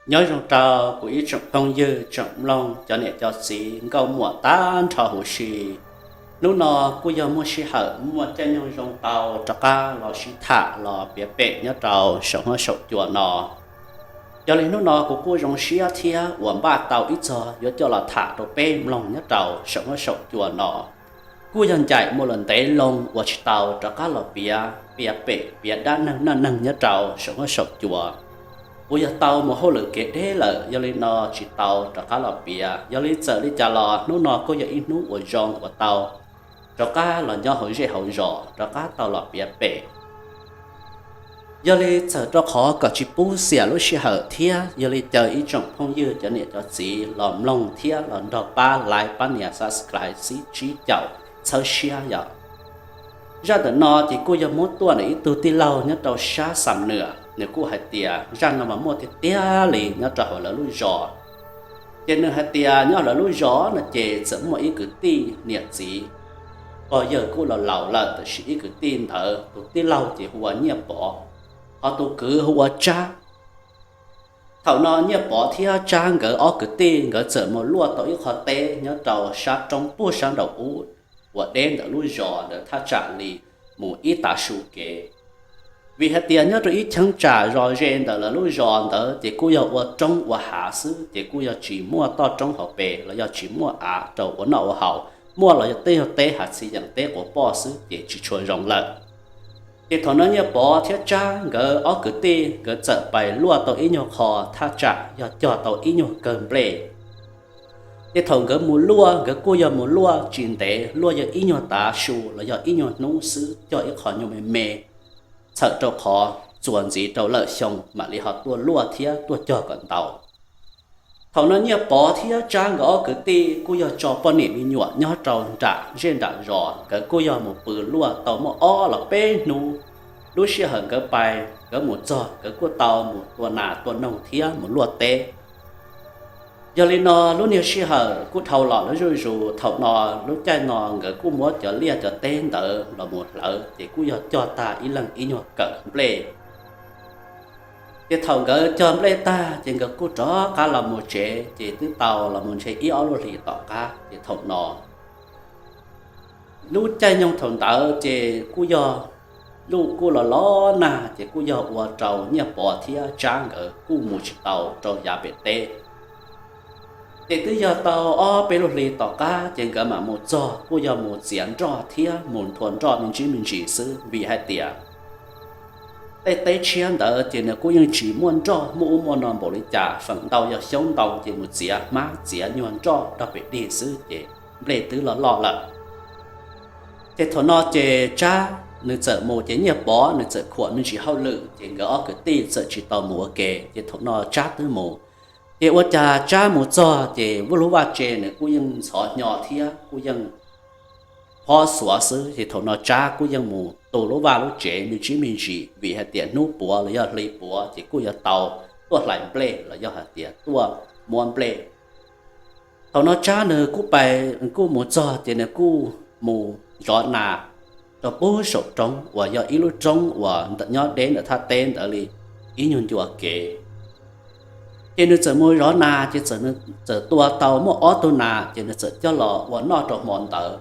Nyob zoo rau kuv ib tsoom phooj ywg tsoom mloog cov niam cov txiv nkauj muam tag nrho huv si. Hnub no kuj yog muaj sij hawm muaj caij nyoog zoo tau rov qab los sib tham los piav pem nyob rau saum huab saum cua no. Yog li hnub no kuv kuj zoo siab thiab uas npaj tau ib txog yuav coj los tham rau peb mloog nyob rau saum huab saum cua no. Kuj yog ncaim mus lawm ntev loo uas tsis tau rov qab los piav piav pem piav dab neeg naj neeg nyob rau saum huab saum cua. Kuv yog tau mus hauj lwm kev deb lawm, yog li no tsis tau rov qab los piav. Yog li txawm li cas los hnub no kuj yog ib hnub uas zoo uas tau rov qab los nyob hauv zej hauv zos, rov qab tau los piav pem. Yog li txawm rau qhov kom tsis pub xiam lub sij hawm thiab, yog li caw ib tsoom phooj ywg cov niam cov txiv los mloog thiab los nrog pab like pab nias subscribe xib tsib caum txhawb siab yom. Zaj ntawm no ces kuj yog muab tuaj ntawm ib tug tij laug nyob rau sab Xam Nwam, nws kuj hais tias zaj no mas muaj tiag tiag li nyob rau hauv lawv lub zos. Ces nws hais tias nyob lawv lub zos no ces txawm muaj ib kwv tij niam txiv pog yawg kuj laus laus lawm, tab sis ib kwv tij ntawd tus tij laug ces hu ua Nyiaj Pov, ho tus kwv hu ua Tsab. Thaum no Nyiaj Pov thiab Tsab nkawd ob kwv tij nkawd txawm mus luaj tau ib qho teb nyob rau sab roob puag sab nraum ub uas deb ntawm lub zos ntawd thaj tsam li mus ib tav su kev. Vim hais tias nyob rau ib cheeb tsam zos ze ntawm lawv lub zos ntawd ces kuj yog ua roob ua hav xwb, ces kuj yog tsis muaj toj roob hauv pes los yog tsis muaj av rau ua noj ua haus, muaj los yog tej yog teb hav txhia yeem teb quav poj xwb ces tsis tshua zoo lawm. Ces thaum no Nyiaj Pov thiab Tsab nkawd ob kwv tij nkawd txawm pais luaj tau ib nyuag qho thaj tsam yog cog tau ib nyuag kawg nplej. Ces thaum nkawd mus luaj, nkawd kuj yog mus luaj tsis ntev, luaj yog ib nyuag tav su los yog ib nyuag hnub xwb, cog ib qho nyuag me me, txhawm rau qhov txuas ntxiv rau lawm xyoo mam li ho tuaj luaj thiab tuaj cog kom ntau. Thaum no Nyiaj Pov thiab Tsab nkawd ob kwv tij kuj yog tso poj niam me nyuam nyob rau nram zej nram zos, nkawd kuj yog mus pw luaj tau muaj ob los peb hnub. Lub sij hawm nkawd pais nkawd mus txog, nkawd kuj tau mus tua nas tua noog thiab mus luaj teb. Yog li no lub niag sij hawm kuj dhau los lawm zuj zus, thaum no lub caij no nkawd kuj muab cov liaj cov teb ntawd los mus hlawv, ces kuj yog cog tag ib leeg ib nyuag kawm nplej. Ces thaum nkawd cog nplej tag ces nkawd kuj rov qab los mus tsev, ces twb tau los mus ntshe ib ob lub hlis tom qab. Ces thaum no lub caij nyoog thaum ntawd ces kuj yog luj kuj los los nag, ces kuj yog ua rau Nyiaj Pov thiab Tsab nkawd kuj mus tsis tau rau yav pem teb. Ces twb yog tau ob peb lub hlis tom qab ces nkawd mam mus txog kuj yog mus txiav nroj thiab mus nthua nroj me ntsis me ntsis xwb, vim hais tias tej teb tshiab ntawd ces nws kuj yeej tsis muaj nroj muaj ub muaj no npaum li cas, feem ntau yog xyoob ntau ces mus txiav hmab txiav nyuag nroj rau pem dig xwb ces nplej twb loj loj lawm. Ces thaum no ces Tsab nws txawm mus, ces Nyiaj Pov nws txawm khuam me ntsis hauj lwm, ces nkawd ob kwv tij txawm tsis tau mus ua ke, ces thaum no Tsab twb mus. Ces ua cas Tsab mus txog ces lub vaj tse nws kuj yeej ntxhov hnyo thiab kuj yeej phob xuav xwb, ces thaum no Tsab kuj yeej mus tu lub vaj lub tsev me ntsis me ntsis, vim hais tias hnub puav los yog hli puav ces kuj yuav tau tuaj hlais nplej los yog hais tias tuaj muab nplej. Thaum no Tsab nws kuj pais, kuj mus txog ces nws kuj mus zov nas rau pem saum roob uas yog ib lub roob uas nyob deb ntawm thaj teb ntawd li ib nyuag ncua kev. Ces nws txawm mus zov nas ces txawm tua tau muaj ob tug nas ces nws txawm coj los ua noj rau hmo ntawd.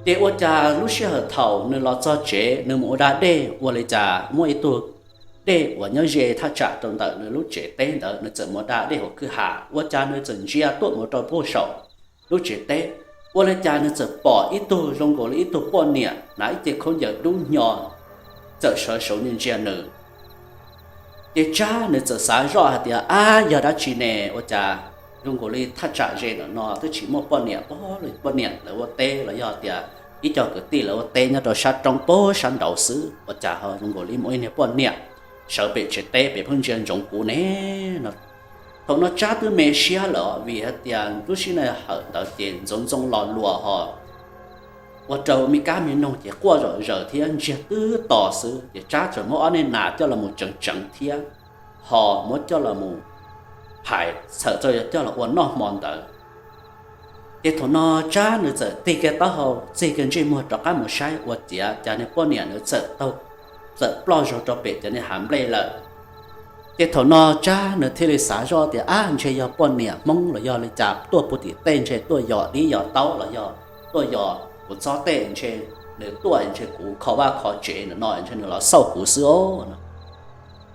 Ces ua cas lub sij hawm thaum nws los txog tsev nws mus ua da dej ua li cas muaj ib tug dej uas nyob ze thaj tsam rau ntawm nws lub tsev teb ntawd, nws txawm mus da dej hauv kwj ha, ua cas nws txawm ntsia tuaj mus rau pem saum lub tsev teb, ua li cas nws txawm pom ib tug zoo nkaus li ib tug poj niam hnav ib ce khaub ncaws dub hnyo txawm sawv saud ntsia nws. Ces Tsab nws txawm xav zoj hais tias, Ab, yog dab tsi ne? Ua cas zoo nkaus li thaj tsam ze ntawm no twb tsis muaj poj niam pog, poj niam lawv ua teb los yog tias ib co kwv tij lawv ua teb nyob rau sab roob pem sab nraud xwb, ua cas ho zoo nkaus li muaj ib niag poj niam sawv pem tsev teb pem pheej ntsia ntsoov kuv ne? Thaum no Tsab twb me siab lawm vim hais tias lub sij hawm ntawd ces ntxoov ntxoo los luas ho ua rau me kab me noog ces quaj zom zaws thiab ntsiag twb to xwb. Ces Tsab txawm muab ob niag nas coj los mus tseev tseev thiab ho muab coj los mus phais txhawm rau yog coj los ua noj hmo ntawd. Ces thaum no Tsab nws txawm tig kiag taub hau txig kiag ntsej muag rov qab mus saib ua ciav cas niag poj niam nws txawm taug, txawm ploj zaug rau pem cov niag hav nplej lawm. Ces thaum no Tsab nws thiaj li xav zoj tias, ab, ntshe yog poj niam Hmoob los yog li cas tuaj puag tim tej, ntshe tuaj yos dib yos taub los yog tuaj yos kuv txob tej, ntshe nws tuaj ntshe kuv kho vaj kho tsev no, ntshe nws los xauj kuv xwb os no.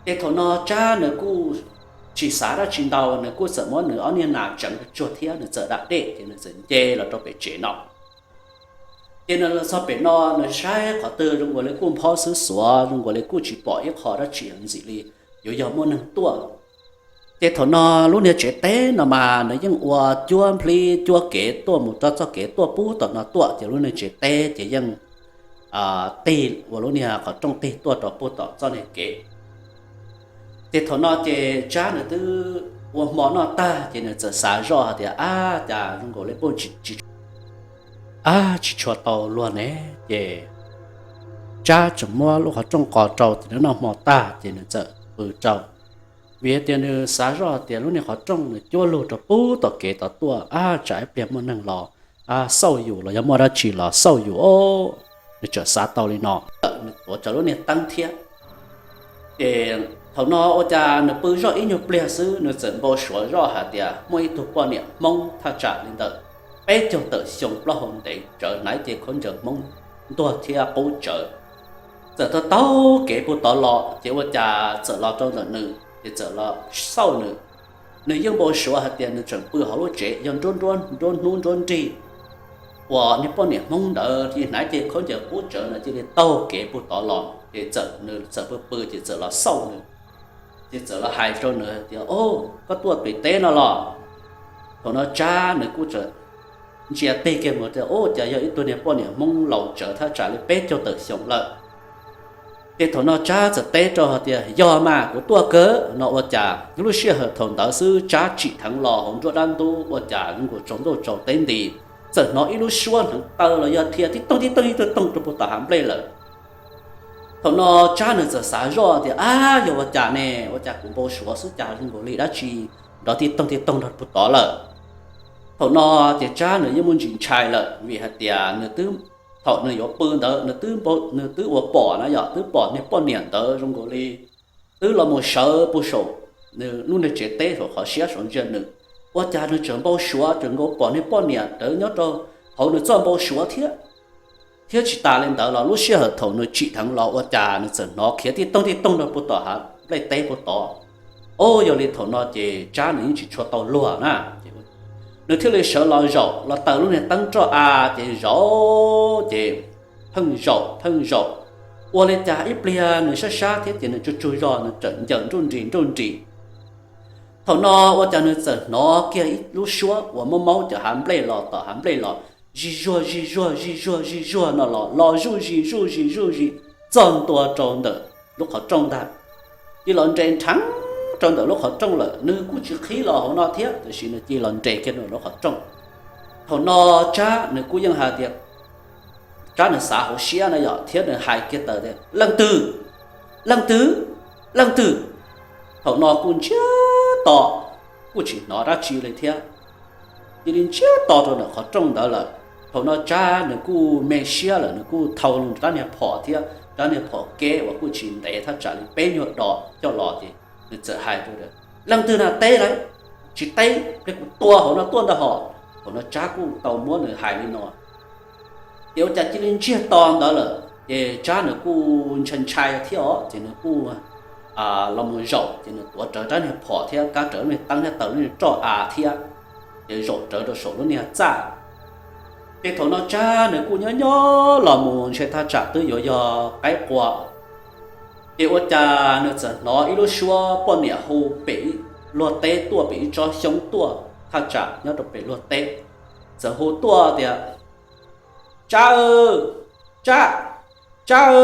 Ces thaum no Tsab nws kuj tsis xav dab tsi ntau, nws kuj txawm muab nws ob niag nas tseev tsuag thiab nws txawm dam dej ces nws txawm nce los rau pem tsev no. Ces nws los txog pem no, nws saib qhov twg zoo nkaus li kuj nphob xwb xuav, zoo nkaus li kuj tsis pom ib qho dab tsi ntxim li yuav yog muaj neeg tuaj. Ces thaum no lub niag tsev teb no mas nws yeej ua cuab nplib cuab kev tuaj mus rau txoj kev tuaj pub tom no tuaj, ces lub niag tsev teb ces yeej tig ua lub niag qhov rooj tig tuaj rau pub tom txoj niag kev. Ces thaum no ces Tsab nws twb ua hmo noj tag ces nws txawm xav zoj hais tias, ab, cas zoo nkaus li poj tsis, ab, tsis tshua tau luag ne. Ces Tsab tseem muab lub qhov rooj qos rau ces nws noj hmo tag ces nws txawm pw rau. Vim tias nws xav zoj tias lub niag qhov rooj nws cuab lug rau pub tom kev tod tuaj, ab, tsam ib pliag muaj neeg los xauj yus los yog muaj dab tsi los xauj yus os, nws tseem xav tau li no. Nws tuav rawv lub niag teeb thiab. Ces thaum no ua cas nws pw zoj ib nyuag pliag xwb nws txawm npau suav zoj hais tias muaj ib tug poj niam Hmoob thaj tsam li ntawm peb caug tawm xyoo plaub hau ntev tsawv, hnav cev khaub ncaws Hmoob ntuag thiab qub tsawv, txawm taug taug kev pug tod los ces ua cas txawm los rau ntawm nws ces txawm los xauj nws. Nws yeej npau suav hais tias nws tseem pw hauv lub tsev yog nruab nruab hnub nruab nrig uas niag poj niam Hmoob ntawd cia li hnav cev khaub ncaws qub tsawv ntawd cia li taug kev pug tod los ces txawm nws txawm pw pw ces txawm los xauj nws. Ces txawm los hais rau nws tias, o, koj tuaj pem teb no los? Thaum no Tsab nws kuj txawm ntsia tig kiag mus tias, u, cas yog ib tug niag poj niam Hmoob laus tsawv thaj tsam li peb caug tawm xyoo lawm. Ces thaum no Tsab txawm teb rau hais tias, yog mas, kuv tuaj kawg no. Ua cas lub sij hawm thaum ntawd xwb Tsab tsim dheev los hauv nruab dab ntub ua cas zoo nkaus tsaus ntuj tsaus teb nti, txawm hnov ib lub suab hneev taw los yog dhia tib toog tib toog tib toog rau pug tom hav nplej lawm. Thaum no Tsab nws txawm xav zoj tias, ab, yog ua cas ne, ua cas kuv npau suav xwb cas zoo nkaus li dab tsi nrov tib toog tib toog rau pug tod lawm. Thaum no ces Tsab nws yeej muaj ntsis ntshai lawm vim hais tias nws twb, thaum nws yuav pw ntawd nws twb ua pom na, yog twb pom niag poj niam ntawd zoo nkaus li twb los mus sawv pug saum nws lub niag tsev teb saum qhov siab saum ntsia nws. Ua cas nws tseem npau suav tseem nkaus pom niag poj niam ntawd nyob rau hauv nws txoj npau suav thiab. Thiab tsis tas li ntawd los lub sij hawm thaum nws tsim dheev los ua cas nws txawm hnov khiav tib toog tib toog rau pug tom hav nplej teb pug tod. O, yog li thaum no ces Tsab nws yeej tsis tshua tau luag na. Nws thiaj li sawv los zaum los taws lub niag teeb roj av ces zaum ces pheej zaum pheej zaum. Ua li cas ib pliag nws sab sab thiab ces nws tsuag tsuag zog nws txawm ncaws nruj nris nruj nris. Thaum no ua cas nws txawm hnov kiag ib lub suab uas maub maub cov hav nplej los tom hav nplej los zij zuag zij zuag zij zuag zij zuag no los los zuj zi zuj zi zuj zi txog ntua rau ntawm lub qhov rooj ntag. Cia los nres nrheev rau ntawm lub qhov rooj lawm, nws kuj tsis qhib los hauv no thiab, tiam sis nws cia los nres kiag ntawm lub qhov rooj. Thaum no Tsab nws kuj yeej hais tias, Tsab nws xav hauv siab na yom, thiab nws hais kiag tawm tias, leej twg, leej twg, leej twg. Thaum no kuj ntsiag to, kuj tsis hnov dab tsi li thiab. Cia li ntsiag to rau ntawm qhov rooj ntawd lawm. Thaum no Tsab nws kuj me siab lawm, nws kuj thau rab niag phom thiab rab niag phom keb uas kuj tsis ntev thaj tsam li peb nyuag dos coj los ces nws txawm hais rau, leej twg na teb lawm, tsis teb pliag kuv tua hauv no tuaj ntag hos. Thaum no Tsab kuj tau muab nws hais li no ces ua cas cia li ntsiag to ntawd lawm ces Tsab nws kuj ntshai ntshai thiab os, ces nws kuj los mus zaum ces nws tuav rawv rab niag phom thiab kab rawv lub niag teeb thiab taws lub niag roj av thiab, ces zaum rawv rau saum lub niag txaj. Ces thaum no Tsab nws kuj nyob nyob los mus ntshe thaj tsam twb yuav yog qaib qua, ces ua cas nws txawm hnov ib lub suab poj niam hu pem luag teb tuaj, pem ib tsob xyoob tuaj thaj tsam nyob rau pem luag teb, txawm hu tuaj tias, Tsab, Tsab, Tsab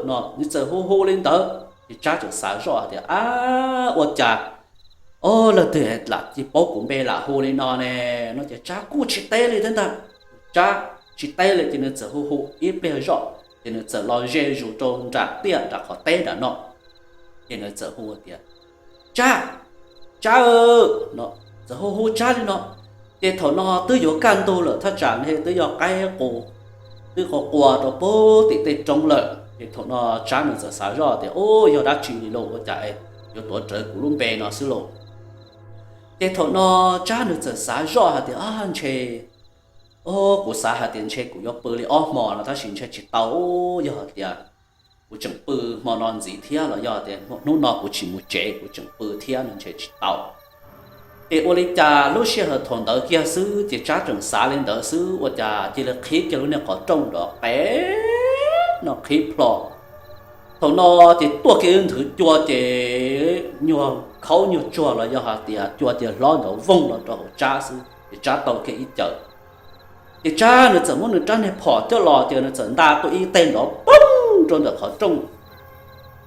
no, nws txawm hu hu li ntawd ces Tsab txawm xav zoj tias, ab, ua cas, o, leej twg lam tsis paub kuv npe lam hu li no ne, no ces Tsab kuj tsis teb li thiab ntag. Tsab tsis teb li ces nws txawm hu hu ib pliag zoj ces nws txawm los ze zus rau nram tiaj nram qhov teb nram no, ces nws txawm hu tias, Tsab, Tsab no, txawm hu hu Tsab li no. Ces thaum no twb yuav kaj ntug lawm thaj tsam ne twb yog qaib qus twb qua qua rau pem tim tej roob lawm, ces thaum no Tsab nws txawm xav zoj tias, u, yog dab tsi li los ua cas yuav tuav rawv kuv lub npe no xwb lauj. Ces thaum no Tsab nws txawm xav zoj hais tias, Ab, ntshe, o, kuv xav hais tias ntshe kuv yuav pw li ob hmo no tab sis ntshe tsis tau. Yog hais tias kuv tseem pw hmo no ntxiv thiab los yog tias hnub no kuv tsis mus tsev kuv tseem pw thiab no ntshe tsis tau. Ces ua li cas lub sij hawm thaum ntawd kiag xwb ces Tsab tseem xav li ntawd xwb ua cas cia li qhib kiag lub niag qhov rooj nrov qe no qhib plho. Thaum no ces tuaj kiag nthwv cua ces nyuag khaub nyuag tsuag los yog hais tias cua ces hlob nrov voog los rau hauv Tsab xwb ces Tsab tau kiag ib caws. Ces Tsab nws txawm muab nws rab niag phom coj los ces nws txawm nta tuaj ib teg nrov poog rau ntawm qhov rooj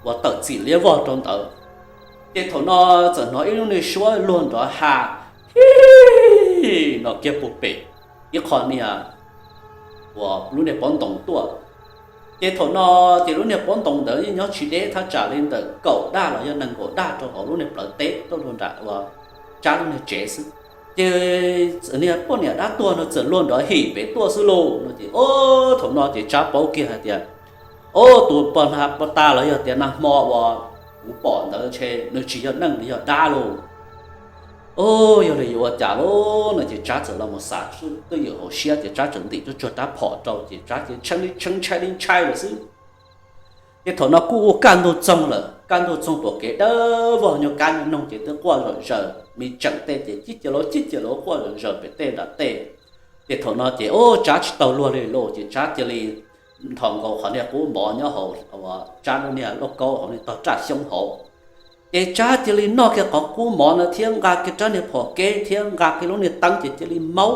uas tawm txim liab vog rau ntawd. Ces thaum no txawm hnov ib lub niag suab luag nrov ha hi no kiag puag pem ib qho niag uas lub niag pob ntoo tuaj. Ces thaum no ces lub niag pob ntoo ntawd yeej nyob tsis deb thaj tsam li ntawm kaum daj los yog nees nkaum daj rau hauv lub niag plawv teb tuaj rau nram uas Tsab lub niag tsev xwb. Ces niag poj niam dab tuag no txawm luag nrov him pem tuaj xwb lauj no ces o, thaum no ces Tsab paub kiag hais tias, O, tus pog na pog tas los yog tias nag hmo uas kuv pom ntawd ntshe nws tsis yog neeg nws yog dab lauj. O, yog li yuav ua cas lauj no ces Tsab txawm los mus xav twj ywm hauv siab ces Tsab txawm ntim tsuag tsuag rab phom rau ces Tsab ces tshee li tshee ntshai li ntshai lawm xwb. Ces thaum no kuj kaj ntug txoog lawm, kaj ntug txoog pom kev dawb vog nyuag kab nyuag noog ces twb quaj zom zaws, me tseem tej ces cib cia lauv cib cia lauv quaj zom zaws pem tej nram tej. Ces thaum no ces o, Tsab tsis tau luag li lauj ces Tsab cia li nthos nkaus qhov niag qub mov nyob hauv Tsab lub niag lauj kaub hauv niag tog raj xyoob hauv. Ces Tsab cia li noj kiag qhov qub mov no thiab nqa kiag rab niag phom keb thiab nqa kiag lub niag teeb ces cia li maub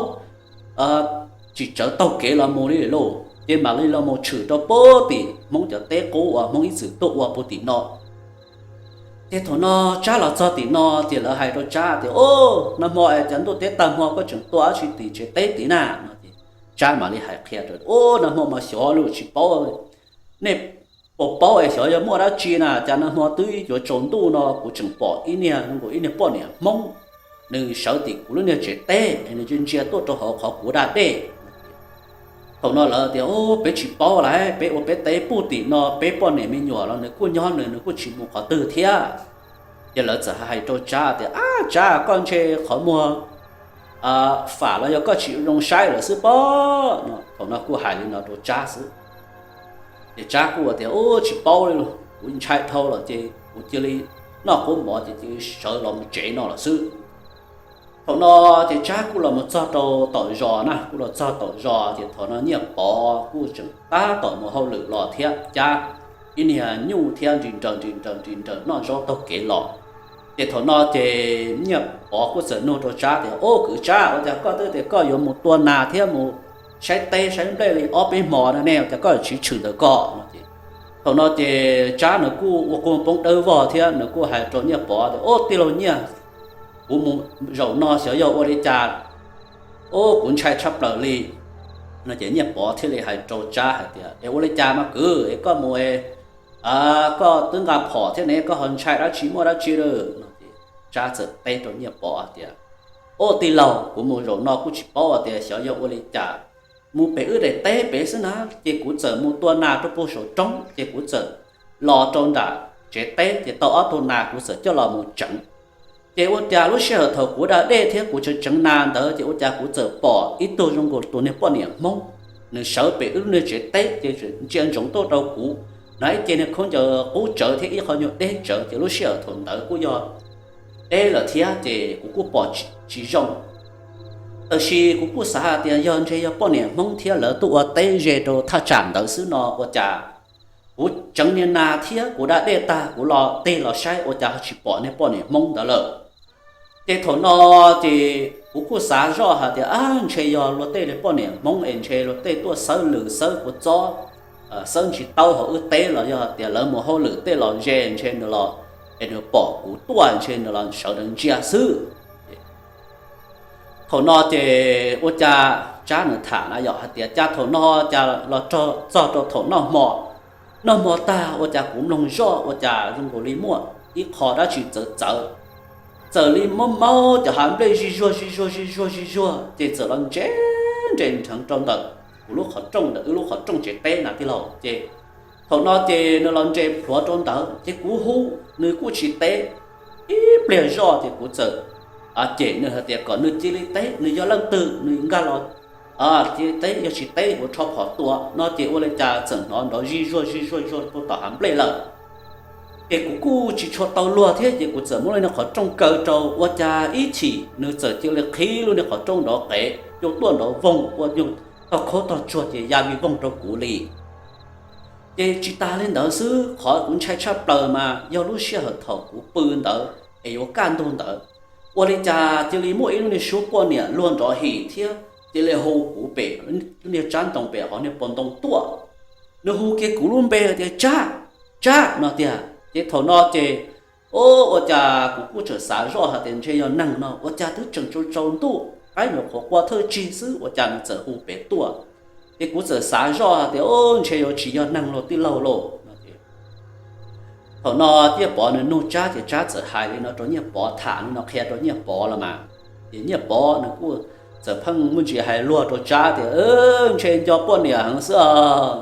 tsis tsawv taug kev los mus li lauj. Ces mam li los mus tshwm rau puag tim Hmoob cov teb qub uas Hmoob ib txwm tuaj ua puag tim no. Ces thaum no Tsab los txog tim no ces lawv hais rau Tsab tias, O, nag hmo es cov ntuj teb tag hmo koj tseem tua dab tsi tim tsev teb tid na? No ces Tsab mam li hais qhia rau, O, nag hmo mas xyov li tsis paub, nej puas paub es xyov yog muaj dab tsi na, cas nag hmo twb yuav tsaus ntuj no kuv tseem pom ib niag, ib niag poj niam Hmoob, nws sawv tim kuv lub niag tsev teb es nws ntsia ntsia tuaj rau hauv qhov kuv da dej. Thaum no lawv tias, O, peb tsis paub lawm, peb ua peb teb puag tim no, peb poj niam me nyuam los nws kuj nyob nws, nws kuj tsis mus qhov twg thiab. Ces lawv txawm hais rau Tsab tias, Ab Tsab, koj ntshe qhov muag fam los yog koj tsis zoo saib lawm xwb pob no. Thaum no kuj hais li no rau Tsab xwb. Ces Tsab kuj tias, U, tsis paub li, kuv ntshai dhau lawm ces kuv cia li noj qub mov ces cia li sawv los mus tsev no lawm xwb. Thaum no ces Tsab kuj los mus txog rau tom zos na, kuj los txog tom zos ces thaum no Nyiaj Pov kuj tseem tab tom mus hauj lwm los thiab, cab ib niag nyuj thiab nris nraws nris nraws nris nraws noj zaub taug kev los. Ces thaum no ces Nyiaj Pov kuj txawm nug rau Tsab tias, O, kwv Tsab, ua cas koj twb tias koj yuav mus tua nas thiab mus saib teb saib nplej li ob peb hmo no ne, ua cas koj yuav tsis tshwm ntawm koj no? Thaum no ces Tsab nws kuj ua quaj poob dawb vog thiab nws kuj hais rau Nyiaj Pov tias, O, tij laug Nyiaj, kuv mus zaum no xyov yog ua li cas, o, kuv ntshai tshaj plaws li no. Ces Nyiaj Pov thiaj li hais rau Tsab hais tias, Es ua li cas mas kwv, es koj mus, koj twb nqa phom thiab ne, koj ho ntshai dab tsi muaj dab tsi lawm no? Ces Tsab txawm teb rau Nyiaj Pov tias, O, tij laug, kuv mus zaum no kuj tsis paub tias xyov yog ua li cas, mus pem wb daim teb pem xwb na, ces kuv txawm mus tua nas rau puag saum roob ces kuv txawm los rau nram tsev teb ces tau ob tug nas kuv txawm coj los mus tseev. Ces ua cas lub sij hawm thaum kuv da dej thiab kuv tseev tseev nas ntawd ces ua cas kuv txawm pom ib tug zoo nkaus tus niag poj niam Hmoob, nws sawv pem wb lub niag tsev teb ces ntsia ntsoov tuaj rau kuv, hnav ib ce niag khaub ncaws qub tsawv thiab ib qho nyuag deb tsawv, ces lub sij hawm thaum ntawd kuj yog deb lawm thiab ces kuv kuj pom tsis zoo. Tab sis kuv kuj xav hais tias yog ntshe yog poj niam Hmoob thiab lawv tuaj ua teb ze rau thaj tsam ntawd xwb no ua cas kuv tseev niag nas thiab kuv da dej tag kuv los tig los saib ua cas ho tsis pom niag poj niam Hmoob ntawd lawm. Ces thaum no ces kuv kuj xav zoj hais tias, Ab, ntshe yog luag tej niag poj niam Hmoob es ntshe luag tej tuaj xawb lws xawb kua txob, xawb ntsis taub hauv wb teb los yog tias lawv mus hauj lwm tej los ze ntshe nws los es nws pom kuv tuaj ntshe nws los sawv daws ntsia xwb. Thaum no ces ua cas Tsab nws tham na yom hais tias cas thaum no cas los txog rau thaum noj hmo, noj hmo tag ua cas kuv mloog zoj ua cas zoo nkaus li muaj ib qho dab tsi txawv txawv, txawm li maub maub cov hav nplej zij zuag zij zuag zij zuag zij zuag ces txawm los nres nres nrheev rau ntawm kuv lub qhov rooj ntawm wb lub qhov rooj tsev teb na tij laug. Ces thaum no ces nws los nres plhuav rau ntawd ces kuv hu nws kuj tsis teb. Ib pliag zoj ces kuv txawm cem nws hais tias kom nws cia li teb nws yog leej twg, nws nkag los cia li teb, yog tsis teb kuv rho phom tua no ces ua li cas txawm hnov nrov zij zuag zij zuag zuag puag tom hav nplej lawm. Ces kuv kuj tsis tshua tau luag thiab ces kuv txawm muab li nws qhov rooj kaw rau, ua cas ib chim nws txawm cia li qhib lub niag qhov rooj nrov qev cua tuaj nrov voog ua nyuag tog khaub tog tsuag ces ya vij voog rau kuv li. Ces tsis tas li ntawd xwb, qhov kuv ntshai tshaj plaws mas yog lub sij hawm thaum kuv pw ntawd es yuav kaj ntug ntawd, ua li cas cia li muaj ib lub niag suab poj niam luag nrov him thiab cia li hu kuv pem lub niag tsab ntoo pem hauv niag pos ntoo tuaj. Nws hu kiag kuv lub npe tias Tsab, Tsab no tiag. Ces thaum no ces, o, ua cas kuv kuj txawm xav zoj hais tias ntshe yog neeg no, ua cas twb tseem tsaus tsaus ntuj, qaib nyuam qhuav qua thawj tsig xwb ua cas nws txawm hu pem tuaj. Ces kuv txawm xav zoj hais tias, o, ntshe yuav tsis yog neeg los tij laug lauj. Thaum no Nyiaj Pov nws nug Tsab ces Tsab txawm hais li no rau Nyiaj Pov, tham li no qhia rau Nyiaj Pov los mas. Ces Nyiaj Pov nws kuj txawm pheej muaj ntsis hais luag rau Tsab tias, ntshe nco poj niam heev xwb os.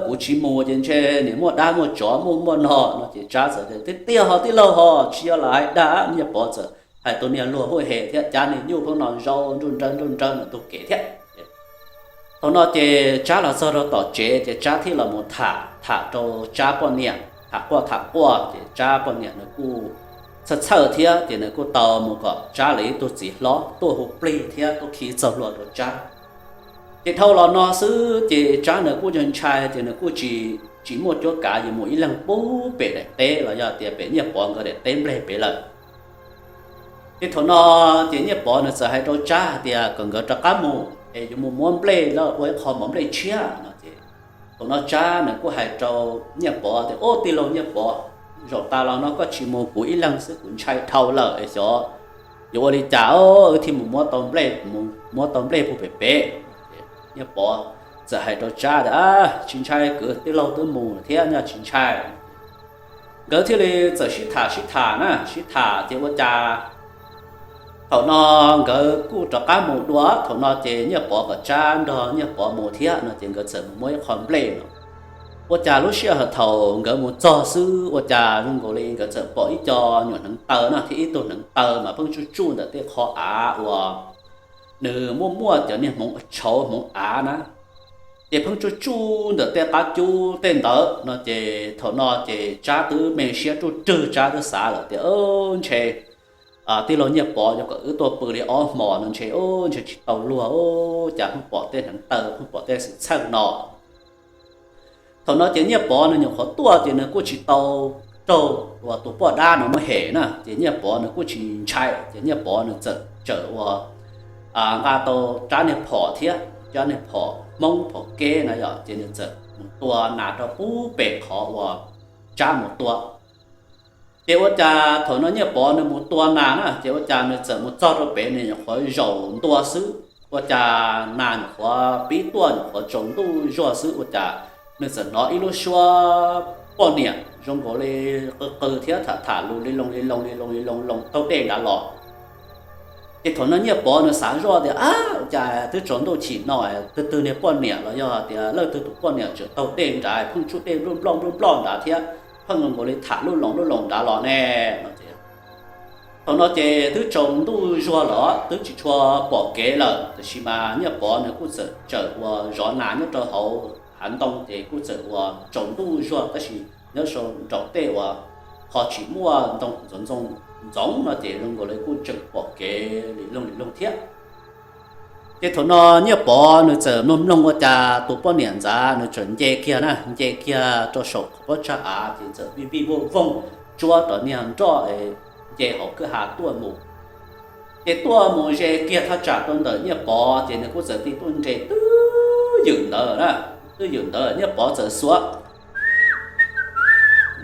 Kuv tsis mus ces ntshe nim muaj dab muaj tsov muaj muaj no no. Ces Tsab txawm tias, tiag tiag ho tij laug ho, tsis yog lam hais dag. Nyiaj Pov txawm hais tus niag luag huj hem thiab cab niag nyuj pheej no zaum nruj nrawv nruj nrawv ntawm ntug kev thiab. Thaum no ces Tsab los txog rau tom tsev ces Tsab thiaj los mus tham tham rau Tsab poj niam, tham quaj tham quaj ces Tsab poj niam nws kuj txhawj txhawj thiab ces nws kuj tau mus kom Tsab lawv ib tug txiv hlob tuaj hu plig thiab tuaj khi txog hlua rau Tsab. Ces dhau los no xwb ces Tsab nws kuj ntshai ntshai ces nws kuj tsis, tsis muaj cuab kav yuav mus ib leeg pub pem daim teb los yog tias pem Nyiaj Pov nkawd daim teb nplej pem lawm. Ces thaum no ces Nyiaj Pov nws txawm hais rau Tsab hais tias kom nkawd rov qab mus es yuav mus muab nplej los ua ib qho mov nplej tshiab no ces, thaum no Tsab nws kuj hais rau Nyiaj Pov tias, o, tij laug Nyiaj Pov, zaum tas los no koj tsis mus kuv ib leeg xwb kuv ntshai dhau lawm es xyov yuav ua li cas wb thiaj mus muab tau nplej, muab tau nplej pub pem pem. Nyiaj Pov txawm hais rau Tsab tias, tsis ntshai kwv, tij laug twb mus thiab no tsis ntshai. Nkawd thiaj li txawm sib tham sib tham na, sib tham ces ua cas thaum no nkawd kuj rov qab mus dua. Thaum no ces Nyiaj Pov kom Tsab nrog Nyiaj Pov mus thiab no ces nkawd txawm mus muab ib qho nplej no. Ua cas lub sij hawm thaum nkawd mus txog xwb ua cas zoo nkaus li nkawd txawm pom ib co nyuam hneev taw no thiab ib tug hneev taw mas pheej tsuj tsuj ntawm tej qhov av uas nws muaj muaj cov niag hmoov tshauv hmoov av na. Ces pheej tsuj tsuj ntawm tej qab cub tej ntawd no ces thaum no ces Tsab twb me siab ruj rwg, Tsab twb xav lawm tias, ntshe tij laug Nyiaj Pov yuav kom wb tuaj pw li ob hmos no ntshe, ntshe tsis tau luag, cas pheej pom tej hneev taw pheej pom tej xwm txheej no. Thaum no ces Nyiaj Pov nws nyuam qhuav tuaj ces nws kuj tsis tau raug uas tus poj dab no muab hem na ces Nyiaj Pov nws kuj tsis ntshai ces Nyiaj Pov nws txawm tsawm ua nqa tau rab niag phom thiab rab niag phom Hmoob phom keb na yom, ces nws txawm mus tua nas rau pub pem qhov uas Tsab mus tua. Ces ua cas thaum no Nyiaj Pov nws mus tua nas na ces ua cas nws txawm mus txog rau pem nws nyuam qhuav zaum ntua xwb ua cas nas nyuam qhuav pib tuaj nyuam qhuav tsaus ntuj zuag xwb ua cas nws txawm hnov ib lub suab poj niam zoo nkaus li qw qw thiab tham tham lus li loo li loo li loo li loo loo taug dej nrad los. Ces thaum no Nyiaj Pov nws xav zoj tias, ab, ua cas twb tsaus ntuj chim no twg twg niag poj niam los yog tias leej twg tus poj niam tseem taug dej nrad pheej tsuj dej nploj nploj nploj nploj nrad thiab pheej zoo nkaus li tham lub loo lub loo nrad los ne no. Thaum no ces twb tsaus ntuj zuag los twb tsis tshua pom kev lawm tab sis mas Nyiaj Pov nws kuj txawm tsawm ua zov nas nyob rau hauv hav ntoo ces kuj txawm ua tsaus ntuj zuag tab sis nyob sau nraum tej uas ho tsis muaj ntoo ntxoov ntxoov no ces zoo nkaus li kuj tseem pom kev li loog li loog thiab. Ces thaum no Nyiaj Pov nws txawm mloog mloog ua cas tus poj niam ntxav nws txawm nce kiag na, nce kiag rau saum qhov pob tsag av ces txawm vij vij voog voog tsuab rov niag nroj nce hauv kwj ha tuaj mus. Ces tuaj mus ze kiag thaj tsam rau ntawm Nyiaj Pov ces nws kuj txawm tig tuaj nres twb ywm ntawd na, twb ywm ntawd Nyiaj Pov txawm xuav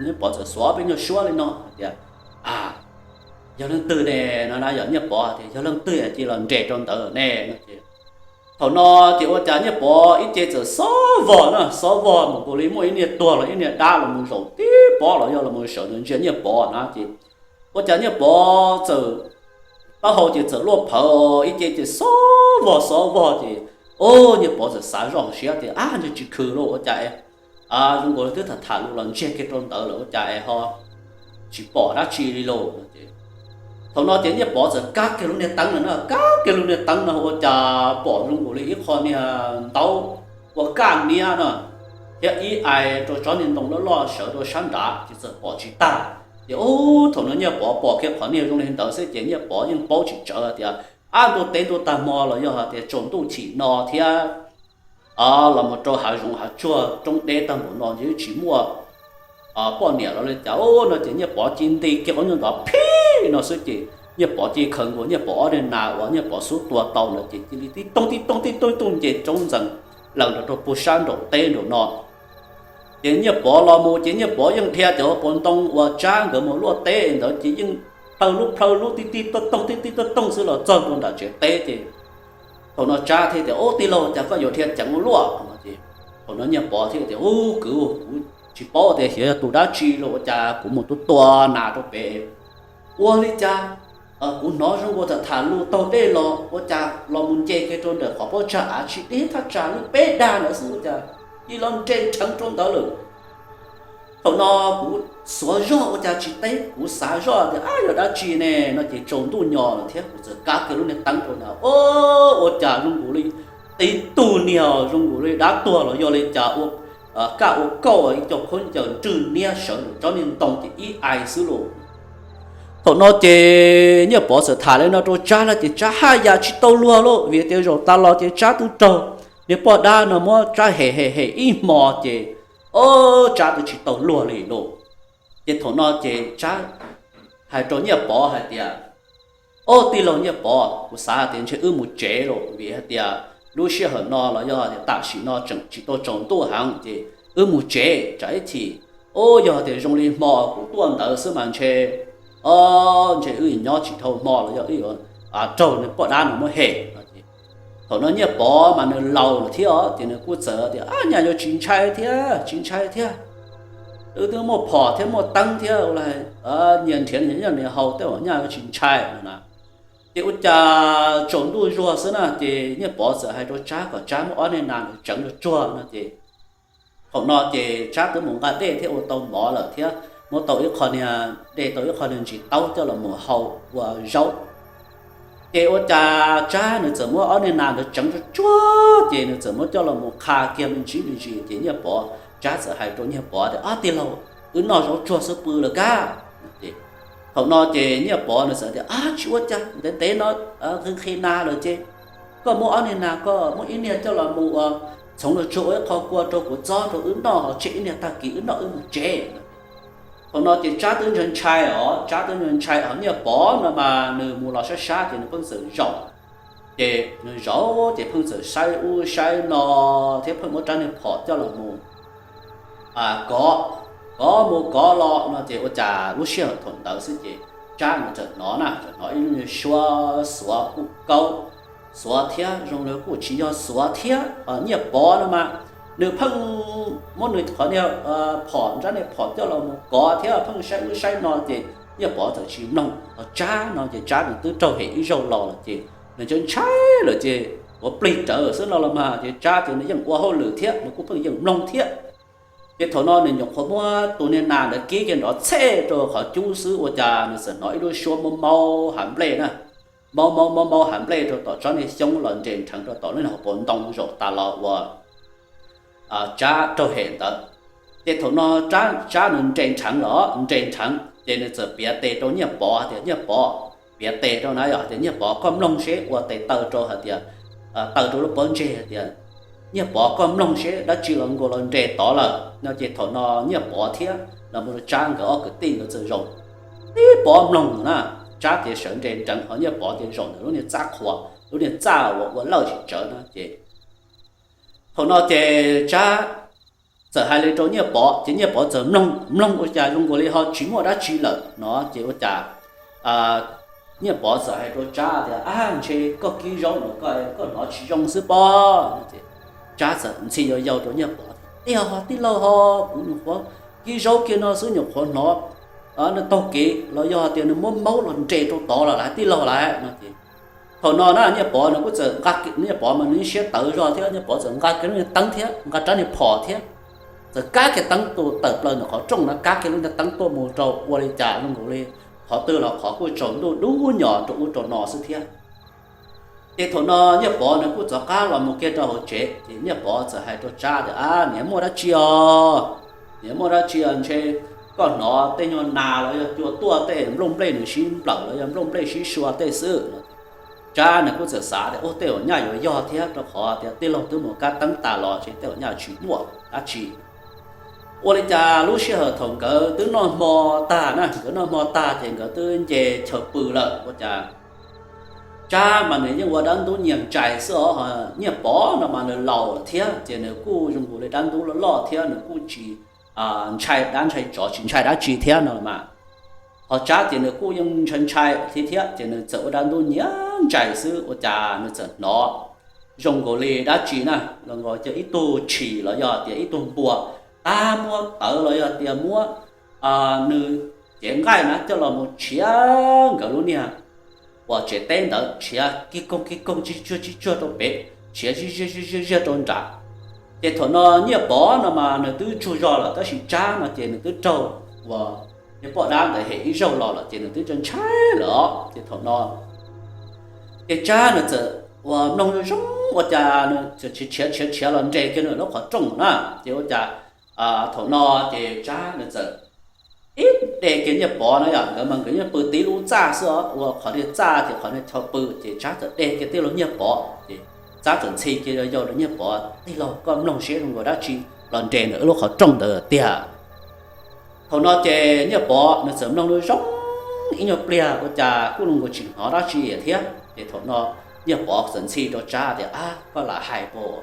Nyiaj Pov txawm xuav peb nyuag suab li no hais tias, a, yog leej twg ne no na, yog Nyiaj Pov tias yog leej twg cia los nres rau ntawd ne no ces thaum no ces ua cas Nyiaj Pov ib ce txawm xob vog na, xob vog mus nkaus li muaj ib niag tuag los ib niag dab los mus zaum tib pob los yog los mus sawv ntawd ntsia Nyiaj Pov na ces ua cas Nyiaj Pov txawm taub hau ces txawm luaj phawv ib ce ces xob vog xob vog ces, o, Nyiaj Pov txawm xav zoj hauv siab tias, ab, ntshe tsis khwv lauj, ua cas es zoo nkaus li twb tham tham lus los ntsiag kiag rau ntawd lawm ua cas es ho tsis pom dab tsi li lauj. Thaum no ces Nyiaj Pov txawm kab kiag lub niag teeb no na, kab kiag lub niag teeb no ua cas pom zoo nkaus li ib qho niag ntaub ua kaj niab no thiab ib ai rau tsob niag ntoo loj loj sawv rau sab nrad ces txawm pom tsis tag. Ces ub, thaum no Nyiaj Pov pom kiag qhov niag zoo li ntawd xwb ces Nyiaj Pov yeej paub tsis tsawv tias ab, ntuj teb ntuj tag hmo los yog hais tias tsaus ntuj chim no thiab los mus rau hav zoov hav tsuag roob deb tag npaum no ces tsis muaj poj niam los li cas no ces Nyiaj Pov cia li nti kiag qhov nyuag ntov phib no xwb ces Nyiaj Pov cia li khaws nkaus Nyiaj Pov ob niag nas uas Nyiaj Pov xub tua tau ntawd ces cia li tib tooj tib tooj tib tooj tib tooj nce roob ntxees lawm nrog rau puag sab nraum teb nraum no. Ces Nyiaj Pov los mus ces Nyiaj Pov yeej dhia cov hauv paus ntoo uas Tsab nkawd mus luaj teb ntawd ces yeej plhaw lub plhaw lub tib tib tooj tooj tib tib tooj tooj xwb los txog ntua nram tsev teb ces thaum no Tsab thiaj tias, Ub, tij laug, cas koj yuav dhia ceev ua luaj? Thaum no Nyiaj Pov thiaj tias, Ub, kwv, kuv tsis paub tias xyov yog tus dab tsi los ua cas kuv mus tua tua nas rau pem. Ua li cas kuv hnov zoo nkaus tham tham lus taug dej los ua cas los mus nce kiag rau ntawm qhov pob tsag av tsis deb thaj tsam li peb dag ntawd xwb ua cas cia li los nres rheev rau ntawd lawm. Thaum no kuv xuav zog ua cas tsis teb, kuv xav zoj tias ab, yog dab tsi ne no ces tsaus ntuj nyo lawm thiab kuv txawm kab kiag lub niag teeb rau ntawd, ua cas zoo nkaus li tib tug niag zoo nkaus li dab tuag los yog li cas ua kaj ua kauj ib co khaub ncaws nrwg niab sawv ntawm tsob niag ntoo ces ib ai xwb lauj. Thaum no ces Nyiaj Pov txawm tham li no rau Tsab lawm ces Tsab haj yam tsis tau luag lauj, vim tias zaum tas los ces Tsab twb raug niag poj dab no muab Tsab hem hem hem ib hmo ces, o, Tsab twb tsis tau luag li lauj. Ces thaum no ces Tsab hais rau Nyiaj Pov hais tias, Ob, tij laug Nyiaj Pov, kuv xav tias ntshe wb mus tsev lauj, vim hais tias lub sij hawm no los yog tias tam sim no tseem tsis tau tsaus ntuj heev ces wb mus tsev tsam ib chim, o, yog tias zoo li hmo kuv tuaj ntawd xwb mas ntshe, o, ntshe wb nyob tsis dhau hmo los yog wb yuav raug nws poj dab no muab hem. Thaum no Nyiaj Pov mas nws laus lawm thiab os ces nws kuj txawm tias, Ab, nyaj yuav tsis ntshai thiab, tsis ntshai thiab. Wb twb muaj phom thiab muaj teeb thiab, nyias nrhiav nyias noj nyias haus tej zaum nyaj yuav tsis ntshai no na. Ces ua cas tsaus ntuj zuag xwb na ces Nyiaj Pov txawm hais rau Tsab kom Tsab muab ob niag nas ntawd tseev rau tsuag no ces thaum no ces Tsab twb mus nqa dej thiab ua tau mov lawm thiab muab tau ib qho niag, de tau ib qho niag ntsis taub coj los mus hau ua zaub. Ces ua cas Tsab nws txawm muab ob niag nas ntawd tseev tsuag tsuag ces nws txawm muab coj los mus qha kiag me ntsis me ntsis ces Nyiaj Pov, Tsab txawm hais rau Nyiaj Pov tias, Ob, tij laug, wb noj zaub tsuag xwb pw lawm kab. Thaum no ces Nyiaj Pov nws txawm tias, Ab, tsis ua cas, ntev ntev no nqhis nqhis nas lawm ces koj muab ob niag nas, koj muab ib niag coj los mus ua txhoov los tsuag ua ib qho kua rau kuv txob rau wb noj ho tshem ib niag tag kis wb noj wb mus tsev. Thaum no ces Tsab twb ntshai ntshai os, Tsab twb ntshai ntshai os, Nyiaj Pov no mas nws mus los sab sab ces nws pheej txawm zaum, ces nws zaum ces pheej txawm saib ub saib no thiab pheej muab rab niag phom coj los mus kov, kov mus kov los no ces ua cas lub sij hawm thaum ntawd xwb ces Tsab nws txawm hnov na, txawm hnov ib lub niag suab xuav kuj kaub, xuav thiab zoo li kuj tsis yog xuav thiab. Nyiaj Pov no mas nws pheej muab nws qhov niag phom, rab niag phom coj los mus kov thiab pheej saib ub saib no ces Nyiaj Pov txawm tsis mloog. Ho Tsab no ces Tsab nws twb raug hem ib zaug los lawm ces nws ntshai ntshai lawm ces ua plig rawv xwb no los mas ces Tsab ces nws yeej ua hauj lwm thiab nws kuj pheej yeej mloog thiab. Ces thaum no nws nyuam qhuav muab tus niag nas ntawd kib kiag nrov txhej rau qhov cub xwb ua cas nws txawm hnov ib lub suab maub maub hav nplej na, maub maub maub maub hav nplej rau tom tsob niag xyoob los nres nrheev rau tom lub niag hauv paus ntoo zaum tas los uas Tsab raug hem ntawd. Ces thaum no Tsab nws nres nrheev los nres nrheev ces nws txawm piav tes rau Nyiaj Pov tias, Nyiaj Pov, piav tes rau na yog tias, Nyiaj Pov, koj mloog seb, ua tes taw rau hais tias, taw rau lub pob ntseg hais tias, Nyiaj Pov, koj mloog seb dab tsi los nkaus los nres tod lawm no. Ces thaum no Nyiaj Pov thiab los mus rau Tsab nkawd ob kwv tij nkawd txawm zaum tib pob mloog na. Tsab ces sawv nres nrheev ho Nyiaj Pov ces zaum ntawm lub niag txaj qhua, lub niag txaj uas ua lawj tsis tsawv no ces thaum no ces Tsab txawm hais li rau Nyiaj Pov ces Nyiaj Pov txawm mloog mloog ua cas zoo nkaus li ho tsis muaj dab tsi lawm no ces ua cas Nyiaj Pov txawm hais rau Tsab tias, Ab, ntshe koj kib zaub no koj, koj hnov tsis zoo xwb pob. Tsab txawm ntxhi yau yau rau Nyiaj Pov tias, Tij laug ho, kuv nyuam qhuav kib zaub kiag no xwb nyuam qhuav hnov nws taug kev los yog tias nws muab maub los nres rau tod los lawm tij laug lawm no ces thaum no na Nyiaj Pov nws kuj txawm nqa, Nyiaj Pov mas nws siab tawv zog thiab Nyiaj Pov txawm nqa kiag lub niag teeb thiab nqa rab niag phom thiab txawm kab kiag teeb tuaj tawm plaws ntawm qhov rooj na, kab kiag lub niag teeb tuaj mus rau ua li cas zoo nkaus li qhov twg los qhov kuj tsaus ntuj dub nyos rau ub rau no xwb thiab. Ces thaum no Nyiaj Pov nws kuj rov qab los mus kiag rau hauv tsev, ces Nyiaj Pov txawm hais rau Tsab tias, Ab, niam, muaj dab tsi os? Niam, muaj dab tsi os? Ntshe koj hnov tej nyuag nas los yog cua tuaj tej nplooj nplej nws sib nplawm los yog nplooj nplej sib sua tej xwb. Tsab nws kuj txawm xav tias, Ub, tej zaum nyaj yuav yog thiab, rau qhov tias tij laug twb mus kab teeb tas los ces tej zaum nyaj tsis muaj dab tsi. Ua li cas lub sij hawm thaum nkawd twb noj hmo tag na, nkawd noj hmo tag ces nkawd twb nce chaw pw lawm ua cas Tsab mas nws yeej ua dab ntub nyiag ntsais xwb os. Nyiaj Pov no mas nws laus thiab ces nws kuj zoo nkaus li dab ntub loj loj thiab, nws kuj tsis ntshai dab ntshai tsov, tsis ntshai dab tsi thiab no mas. Ho Tsab ces nws kuj yeej ntshai ntshai thiab thiab ces nws txawm ua dab ntub nyiag ntsais xwb ua cas nws txawm hnov zoo nkaus li dab tsi na, zoo nkaus li ib tug tshis los yog tias ib tug npua tab muab tawv los yog tias muab nws cev nqaij na coj los mus tshiav nkawd lub niag uas tsev teb ntawd, tshiav kig koog kig koog tsig tsuag tsig tsuag rau pem, tshiav zij ziag zij ziag ziag rau nram. Ces thaum no Nyiaj Pov no mas nws twb tsaug zog lawm tab sis Tsab no ces nws twb raug uas niag poj dab ntawd hem ib zaug los lawm ces nws twb ntshai lawm os. Ces thaum no ces Tsab nws txawm uas mloog zoo zoo ua cas nws tshiav tshiav tshiav los nres kiag nws lub qhov rooj na, ces ua cas thaum no ces Tsab nws txawm ib de kiag Nyiaj Pov no yom, nkawd mas nkawd yeej pw tib lub txaj xwb os, ua qhov niag txaj ces qhov niag chaw pw ces Tsab txawm de kiag tij laug Nyiaj Pov ces Tsab txawm ntxhi kiag yau rau Nyiaj Pov, Tij laug, koj mloog seb zoo nkaus dab tsi los nres ntawm wb lub qhov rooj ntawd tiag. Thaum no ces Nyiaj Pov nws txawm mloog zoo zoo ib nyuag pliag ua cas kuj zoo nkaus tsis hnov dab tsi thiab. Ces thaum no Nyiaj Pov txawm ntxhi rau Tsab tias, Ab, koj lam hais puas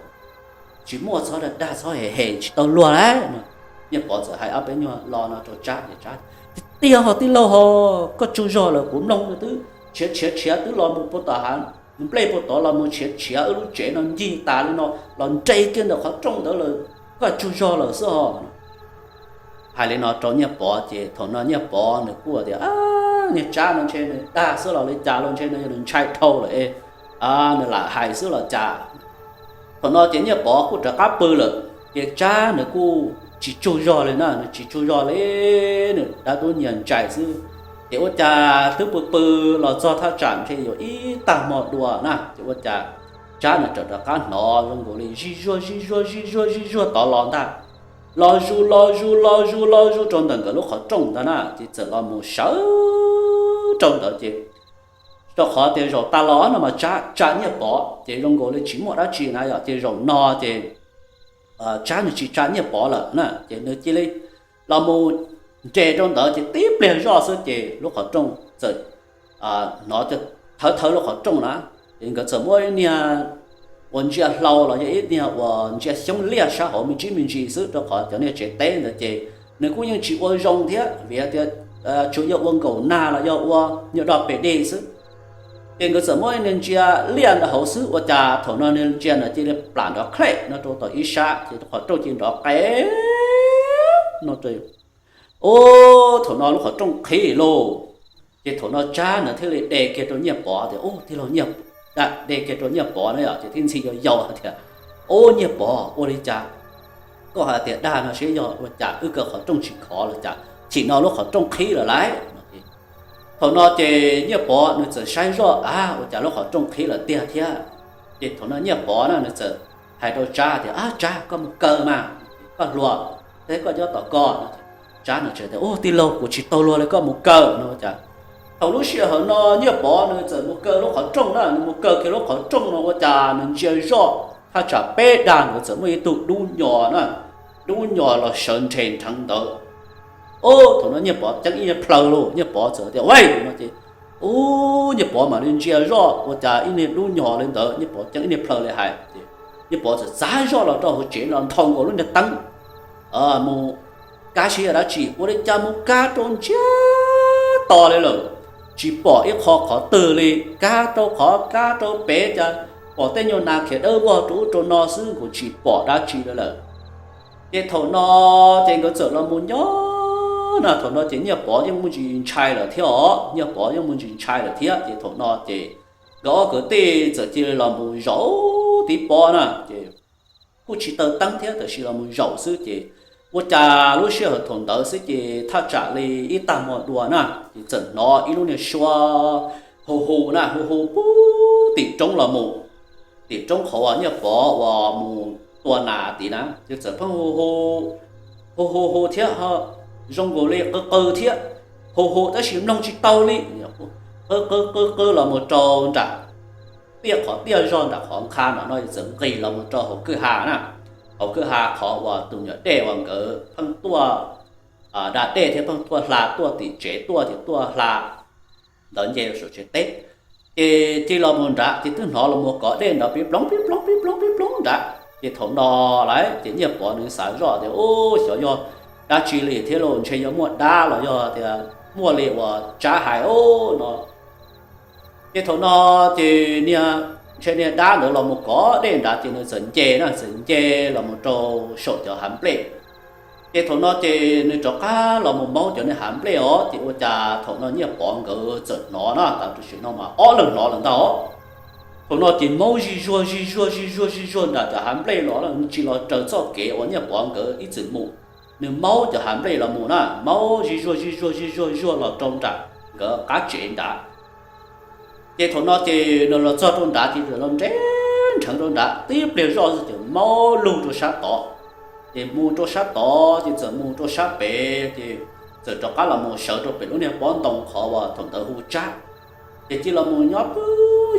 tsis muaj, txhob dag dag, txhob hem hem, tsis tau luag lauj. Nyiaj Pov txawm hais ob peb nyuag lo no rau Tsab ces Tsab, Tiag ho tij laug ho, koj tsaug zog lawm, kuv mloog nws twb tshiav tshiav tshiav twb los mus puag tom hav nplej puag tod los mus tshiav tshiav wb lub tsev no ncig tas li no los nres kiag ntawm qhov rooj ntawd lawm, koj tsaug zog lawm xwb ho. Hais li no rau Nyiaj Pov ces thaum no Nyiaj Pov nws kuj tias, Niag Tsab no ntshe nws dag xwb los li cas los ntshe no yog nws ntshai dhau lawm es nws lam hais xwb los cas. Thaum no ces Nyiaj Pov kuj rov qab pw lawm ces Tsab nws kuj tsis tsaug zog li na, nws tsis tsaug zog li, nws dab tub nyiag ntsais xwb. Ces ua cas twb pw pw los txog thaj tsam ntshe yuav ib tag hmo dua na, ces ua cas Tsab nws txawm rov qab hnov zoo nkaus li zij zuag zij zuag zij zuag zij zuag tod los ntag, los zus los zus los zus los zus rau ntawm nkawd lub qhov rooj ntag na, ces txawm los mus sawv rau ntawd ces rau qhov tias zaum tas los no mas Tsab tsa Nyiaj Pov ces zoo nkaus li tsis muaj dab tsi na yom, ces zaum no ces Tsab nws tsis tsa Nyiaj Pov lawm na, ces nws cia li los mus nres rau ntawd ces tib pliag zoj xwb ces lub qhov rooj txawm hnov thawv thawv lub qhov rooj na, ces nkawd txawm muab ib niag uas ntsia hlau los yog ib niag uas ntsia xyoob liaj sab hauv me ntsis me ntsis xwb, rau qhov cov niag tsev teb ntawd ces nws kuj yeej tsis ua zoo thiab vim tias tsuas yog ua nkaum nag los yog ua nyuag do pes dej xwb. Ces nkawd txawm muab niag ntsia liaj ntawd hauv xwb ua cas thaum no niag ntsia ntawd cia li plam nrov khlem no rau tom ib sab ces qhov rooj cia li nrov qe no. Ub, thaum no lub qhov rooj qhib lauj. Ces thaum no Tsab nws thiaj li de kiag rau Nyiaj Pov tias, Ub, tij laug, de kiag rau Nyiaj Pov na yom, ces thiaj ntxhi yau yau hais tias, Ub, Nyiaj Pov, ua li cas koj hais tias dag no seb yog ua cas wb kaw qhov rooj tsis khov los cas, chim no lub qhov rooj qhib lawm lauj. Thaum no ces Nyiaj Pov nws txawm saib zoj, Ab, ua cas lub qhov rooj qhib lawm tiag thiab. Ces thaum no Nyiaj Pov na nws txawm hais rau Tsab tias, Ab Tsab, koj mus kaw mas, koj hluas thiab koj nyob tom ko. Tsab nws txawm tias, Ub, tij laug, kuv tsis tau luag li, koj mus kaw no ua cas. Thaum lub sij hawm no Nyiaj Pov nws txawm mus kaw lub qhov rooj na, nws mus kaw kiag lub qhov rooj no ua cas nws ntsia zoj thaj tsam peb dag ntawd txawm muaj ib tug dub nyos na, dub nyos los sawv nrhe nrheev ntawd. Ub, thaum no Nyiaj Pov ceeb ib nyuag plaws lauj, Nyiaj Pov txawm tias, Ua no ces, ub, Nyiaj Pov mam li ntsia zoj ua cas ib niag dub nyos li ntawd, Nyiaj Pov ceeb ib nyuag plaws li hais ces Nyiaj Pov txawm txav zoj los rau hauv tsev los nthos nkaus lub niag teeb mus kab seb yog dab tsi, ua li cas mus kab rau ntsiag to li lawm, tsis pom ib qho qhov twg li, kab rau qhov kab rau pem cas pom tej nyuag nas khiav dawb vog rau ub rau no xwb, nkaus tsis pom dab tsi li lawm. Ces thaum no ces nkawd txawm los mus nyob na, thaum no ces Nyiaj Pov yeej muaj ntsis ntshai lawm thiab os, Nyiaj Pov yeej muaj ntsis ntshai lawm thiab. Ces thaum no ces nkawd ob kwv tij txawm cia li los mus zaum tiv pob na, ces kuj tsis taw teeb thiab tab sis los mus zaum xwb ces Ua cas lub sij hawm thaum ntawd xwb ces thaj tsam li ib tag hmo dua na, ces txawm hnov ib lub niag suab hu hu na, hu hu puag tim roob los mus, tim roob qhov uas Nyiaj Pov uas mus tua nas tid na, ces txawm pheej hu hu hu hu thiab, zoo nkaus li qw qw thiab, hu hu tab sis mloog tsis tau li. Qw qw qw qw los mus rau nram tiaj, qhov tiaj zog nram qhov nqha no no, txawm nqis los mus rau hauv kwj ha na, hauv kwj ha qhov uas tus nyuam dej uas nkawd pheej tuaj da dej thiab pheej tuaj hla, tuaj tim tsev tuaj ces tuaj hla ntawd nce saum tsev teb. Ces cia los mus nrad ces twb hnov los mus kov dej nrad pib ploog pib ploog pib ploog pib ploog nrad. Ces thaum no lawm ces Nyiaj Pov nws xav zoj tias, Ub, xyov yog dab tsi li thiab los ntshe yog muaj dab los yog tias muaj li uas Tsab hais no. Ces thaum no ces niag, ntshe niag dab ntawd los mus kov dej nrad ces nws txawm nce na, txawm nce los mus rau saum cov hav nplej. Ces thaum no ces nws rov qab los mus maub cov niag hav nplej os, ces ua cas thaum no Nyiaj Pov nkawd txawm hnov na, tam sim no mas ob leeg hnov lawm ntag. Thaum no ces maub zig zuag zig zuag zig zuag zig zuag nram cov hav nplej los, tsis los raws txoj kev uas Nyiaj Pov nkawd ib txwm mus. Nws maub cov hav nplej los mus na, maub zig zuag zig zuag zig zuag zuag los rau nram nkawd qab tsev nrad. Ces thaum no ces nws los txog rau nrad ces txawm los nres nrheev rau nrad tib pliag zoj xwb ces maub lug rau sab tod. Ces mus rau sab tod ces txawm mus rau sab pem ces txawm rov qab los mus sawv rau pem lub niag pob ntoo qhov uas thaum ntawd hu Tsab. Ces cia los mus nyob pw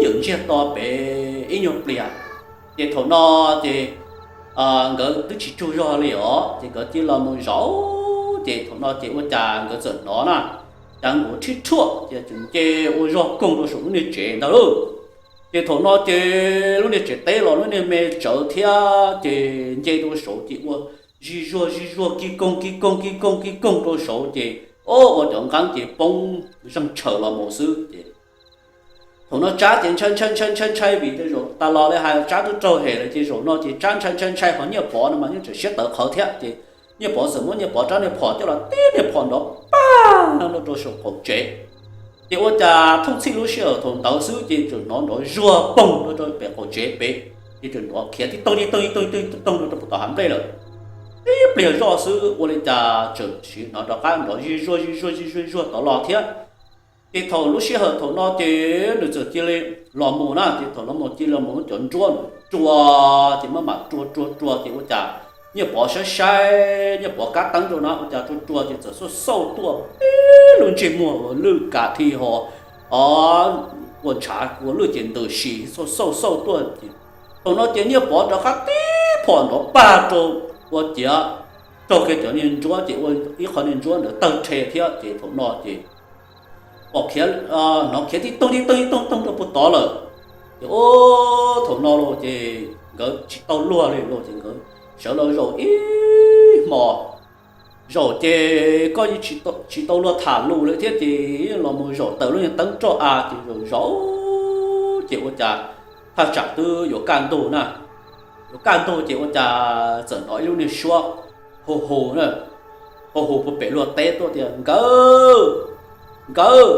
yawm ntsiag to pem ib nyuag pliag. Ces thaum no ces nkawd twb tsis tsaug zog li os, ces nkawd cia los mus zaum. Ces thaum no ces ua cas nkawd txawm hnov na, cas nkuav rhib rhuaj ces tseem nce ua zog koog rau saum lub niag tsev ntag lauj. Ces thaum no ces lub niag tsev teb los lub niag me tsawv thiab ces nce rau saud ces ua zig zuag zig zuag kig koog kig koog kig koog kig koog rau saud ces o, ua cov nqeeb ces poob zeeg tshaws los mus xwb ces thaum no Tsab ces ntshai ntshai ntshai ntshai ntshai vim tej zaum tas los li hais Tsab twb raug hem lawm ces zaum no ces Tsab ntshai ntshai ntshai qhov Nyiaj Pov no mas yeej tseem siab tawv qhawv thiab ces Nyiaj Pov txawm muab Nyiaj Pov rab niag phom coj los tib niag phom nrov pag no rau saum qaum tsev. Ces ua cas thooj txhij lub sij hawm thaum ntawd xwb ces tseem hnov nrov zuag poog rau pem qaum tsev pem, ces tseem nrov khiav tib toog tib toog tib toog tib toog rau puag tom hav nplej lawm. Tib pliag zoj xwb ua li cas tseem sim hnov rov qab nrov zig zuag zig zuag zig zuag zuag tod los thiab. Ces thaum lub sij hawm thaum no ces nws txawm cia li los mus na, ces thaum los mus cia li los mus cov nruab nws rua, ces maj mam rua rua rua ces ua cas Nyiaj Pov saib saib Nyiaj Pov kab teeb rau na ua cas rua rua ces txawm xauj xauj tuaj tib lub ntsej muag ua lwj kav thi ho o, ua ntshav ua lwj ces ntws si xauj xauj xauj tuaj ces thaum no ces Nyiaj Pov rov qab tib phom nrov pag rau ua ciav raug kiag cov niag nruab ces ua ib qho niag nruab ntawd tawg rhe thiab ces thaum no ces pom khiav, hnov khiav tib toog tib toog tib toog toog rau puag tod lawm. Ces o, thaum no los ces nkawd tsis tau luag li los ces nkawd sawv los zaum ib hmo. Zaum ces koj yeej tsis tau luag tham lus li thiab ces los mus zaum tawm lub niag teeb roj av ces zaum zaum ces ua cas thaj tsam twb yuav kaj ntug na. Yuav kaj ntug ces ua cas txawm hnov ib lub niag suab hu hu na, hu hu puag pem luag teb tuaj tias nkawd, nkawd,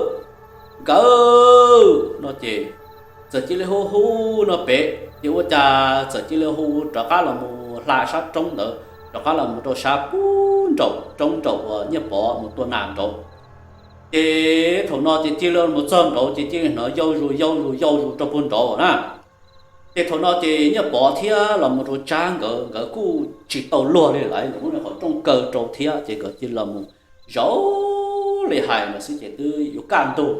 nkawd no ces txawm cia li hu hu no pem ces ua cas txawm cia li hu rov qab los mus hla sab roob ntawd rov qab los mus rau sab pub nraum roob nraum uas Nyiaj Pov mus tua nas nraud. Ces thaum no ces cia li mus txog nraud ces cia li hnov yau zus yau zus yau zus rau puag nraud na. Ces thaum no ces Nyiaj Pov thiab los mus rau Tsab nkawd, nkawd kuj tsis tau luag li lawm, nkawd muab nws qhov rooj kaw rau thiab ces nkawd cia li los mus zaum li hais no xwb ces twb yuav kaj ntug.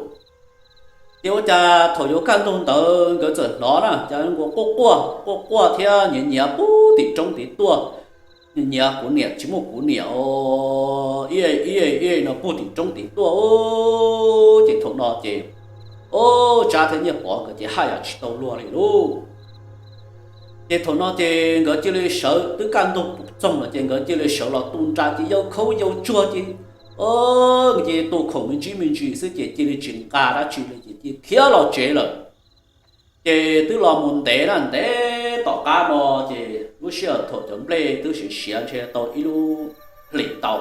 Ces ua cas thaum yuav kaj ntug ntawd nkawd txawm hnov na cas nkuav quaj quaj quaj quaj thiab nyiav nyiav puag tim roob tid tuaj, nyiav kuv niam tsis muaj kuv niam o, ib ib no puag tim roob tid tuaj. Ces thaum no ces o, Tsab thiab Nyiaj Pov nkawd ces haj yam tsis tau luag li lauj. Ces thaum no ces nkawd cia li sawv, twb kaj ntug txoog no ces nkawd cia li sawv los tu nra ces yau khaub yau tsuag ces o, ces tu khoom me ntsis me ntsis xwb ces cia li tsis nqa dab tsi li ces cia li khiav los tsev lawm. Ces twb los mus ntev na, ntev tom qab no ces lub sij hawm thaum cov nplej twb siav siav ntshe tau ib lub hlis tau.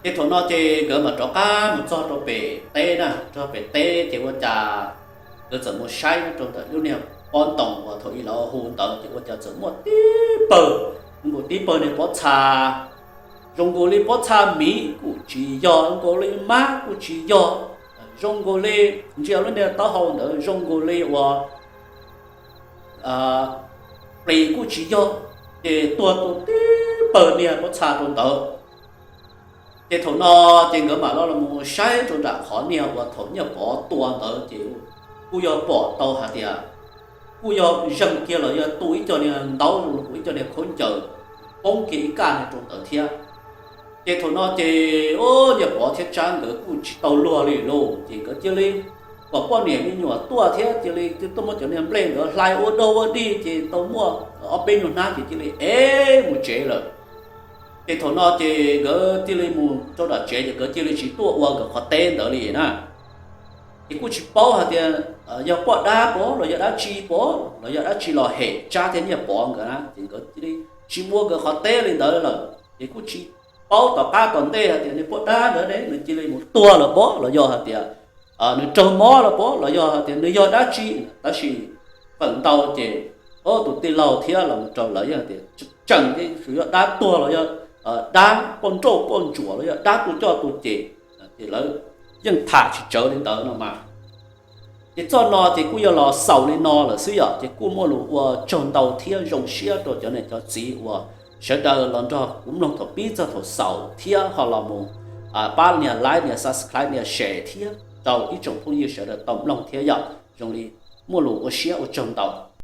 Ces thaum no ces nkawd mam rov qab mus txog rau pem teb na, txog pem teb ces ua cas nkawd txawm mus saib rau ntawm lub niag pob ntoo uas thaum ub lawv hu ntawd ces ua cas txawm muaj tib pawg Zoo nkaus tib pawg niag pob txha, zoo nkaus li pob txha miv kuj tsis yog, zoo nkaus li mab kuj tsis yog, zoo nkaus li ntsia lub niag taub hau ntawd zoo nkaus li uas plis kuj tsis yog, ces tuag tau tib pawg niag pob txha rau ntawd. Ces thaum no ces nkawd mam los los mus saib rau nram qhov niag uas thaum Nyiaj Pov tua ntawd ces kuj yog pom tau hais tias kuj yog zeeg kiag los yog tu ib co niag ntaub zoo li ib co niag khaub ncaws poob kiag ib kaj niag rau ntawd thiab. Ces thaum no ces Nyiaj Pov thiab Tsab nkawd kuj tsis tau luag li lauj, ces nkawd cia li kom poj niam me nyuam tuaj thiab cia li tuaj muab cov niag nplej ntawd hlais ua dog ua dig ces tau muaj ob peb nyuag hnab ces cia li ev mus tsev lawm. Ces thaum no ces nkawd cia li mus rau tom tsev ces nkawd cia li tsis tuaj ua nkawd qhov teb ntawd li na. Ces kuj tsis paub hais tias yog poj dab pov los yog dab tsi pov los yog dab tsi los hem Tsab thiab Nyiaj Pov nkawd na, ces nkawd cia li tsis mus ua nkawd qhov teb li ntawd lawm. Ces kuj tsis paub tom qab tom ntej hais tias niag poj dab ntawd ne nws cia li mus tuag lawm pov los yog hais tias nws raug mob lawm pov los yog hais tias nws yog dab tsi. Tab sis feem ntau ces tus tij laug thiab los rau lawv yeej tias tseem yog dab tuag los yog dab poj nrauj poj ntsuam los yog dab tuaj coj tuaj ces, ces lawv yeej tham tsis tsawv li ntawd no mas. Ces txoj no ces kuj yog los xaus li no lawm xwb yom, ces kuj muaj lus ua tsaug ntau thiab zoo siab rau cov niam cov txiv uas sawv daws los nrog kuv mloog thaum pib txog thaum xaus thiab ho los mus pab nias like nias subscribe nias share thiab rau ib tsoom phooj ywg sawv daws tau mloog thiab yom. Zoo li muaj lus ua siab ua tsaug ntau.